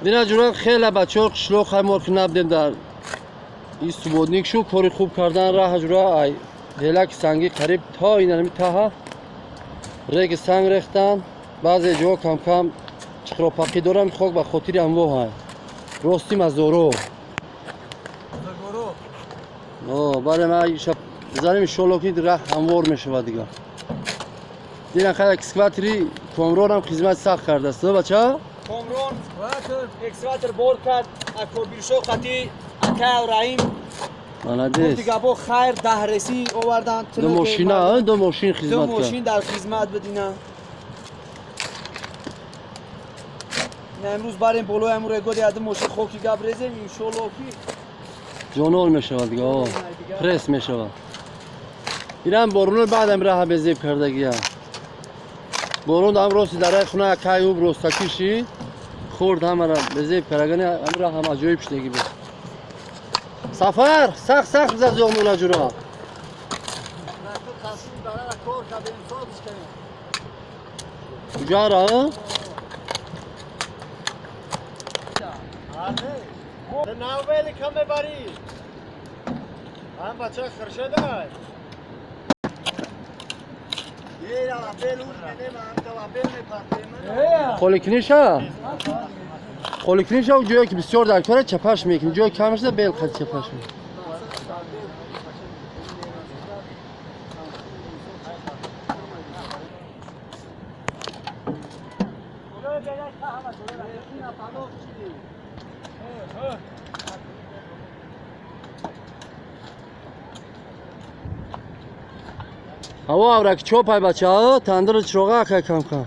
Дина ҷуран хеле бачаҳо қишлоқ мо ки набудем дар ин субботник шу кори хуб кардан раҳ ҷура ай ҳелаки сангӣ қариб то инами таҳа реги санг рехтан. Баъзе ҷо кам-кам чиқропақӣ дорам, хок ба хотири амвоҳ ай. Рости мазоро. Бале, ма шаб занем иншоалло ки раҳ ҳамвор мешавад дигар. Дина хай экскаватори Комронам хизмат сахт кардааст, бача? Комрон экскаватор бор кард, акобиршо қати акай Раҳим. Молодец. Дига бо хайр даҳресӣ овардан. Ду мошина, ду мошин ду хизмат кард. Мошин дар хизмат бидина. На имрӯз барем болои ҳамун регоди ду мошин хоки гап резем, иншоалло ки ҷонор мешавад дига, о. Пресс мешавад. Инам боруно баъдам раҳа безеб кардагия. Борон ҳам рости дараи хуна акай уб ростакӣ шид. Хурд ҳамара безеб карагани ҳам раҳ ҳам аҷоиб шудагӣ буд. Сафар, сахт сахт биза зоғмуна ҷура. Куҷара? Ҳам бача хуршедай. Қоликниша? Қоликниша ҷое ки бисёр дар кора чапаш мекунӣ, ҷое кам шуда бел қад чапаш мекунӣ. Ҳаво авраки чопай бачаҳо, тандири чироға акай кам-кам.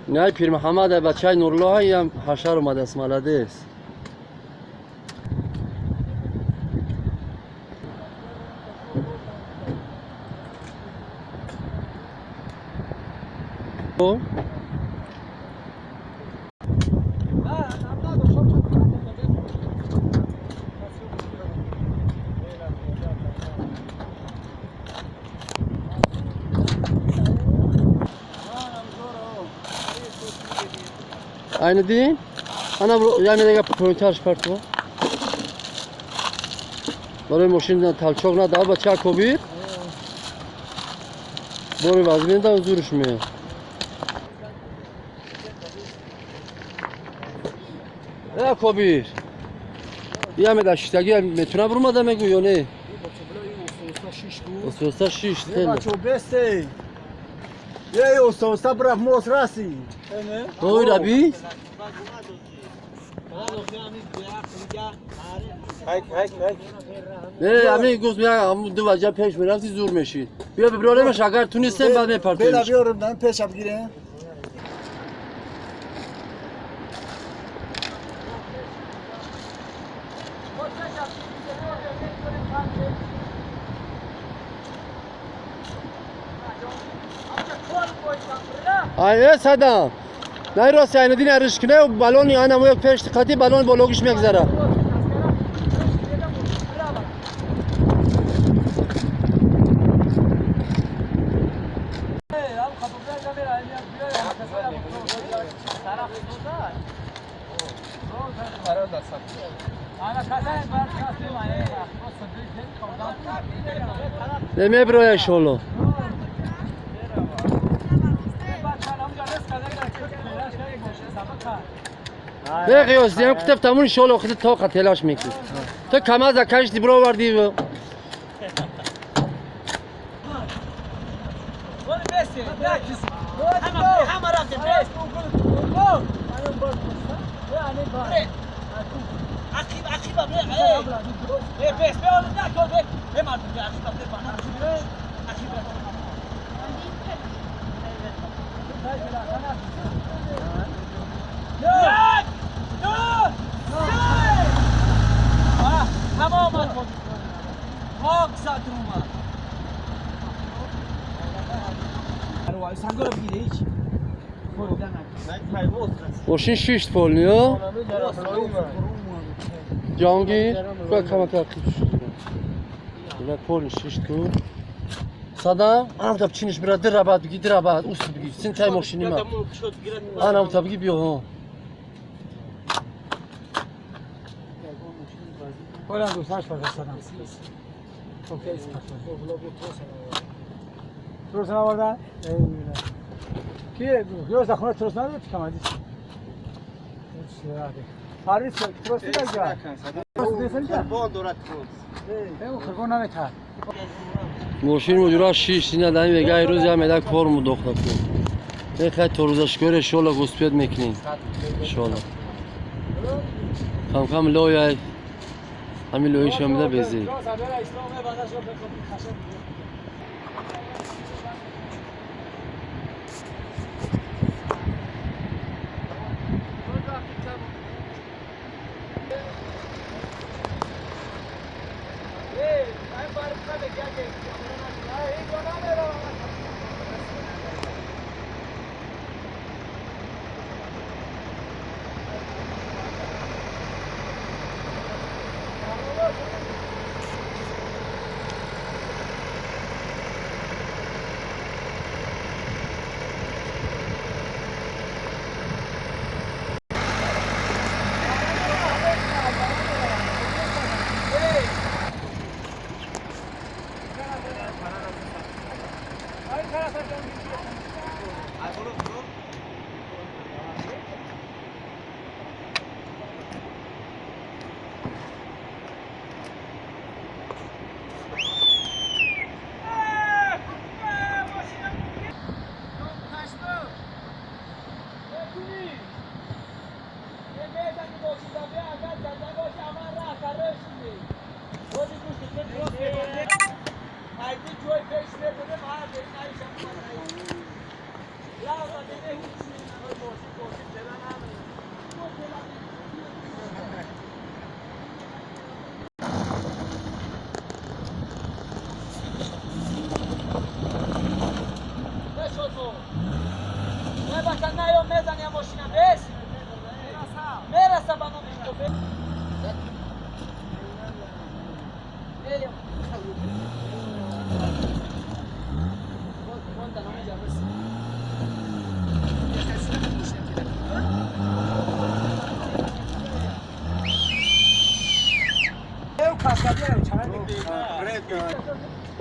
Инай Пирмуҳаммад ай бачаи Нуруллоҳ ям ҳашар омадааст, молодец. Айниддин? Ана яме дега поинтарш парту. Барои мошин талчоқ нада бача кобир. Бори вазмин да зурш ме. Э кобир. Яме да шиштаги метуна бурмада мегу ё не? Уста шиш хеле. Бачо бесте. Ей, уста уста брав мос раси. Ой раби. Не, ҳамин гуфт ҳамун ду ваҷа пеш мерафти зур мешид. Биё биброремаш агар тунистем баъд Бела мепартоем. биёрам дан пеша бигирем. Ай э садам. Най рост айнидин ариш кине балони ана мо пеш қати балон бологиш мегзара. Не меброя иншолло. Не қиёс диям китоб тамун иншолло хиди тоқа телаш мекунӣ. Ту камаза кашди бироварди. Мошин шишт полни, ё? Ҷонгир, кӯ камака қип шуд. Ила полни шишт ку. Садам, анам та чиниш бира дира бад биги дира бад, ус биги. Син тай мошини ма. Анам та биги биё. Ҳо. Оля دوستش فرستادم. اوکی. تروس آوردن؟ کی روز خونه تروس نداره که کمدی. پرویز تروس دیگه. تروس دیگه. خربان دارد تروس. او خربان نمیکرد. Мошин муҷура шиш сина дами вегаи рӯз я меда кор мудохта ку. Мехай то рӯзашкоре шола успеть мекунем. Шола. Кам кам лоя ҳамин лоишо меда безӣ.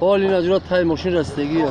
Ҳол ин аз ҷура тай мошин растагӣ.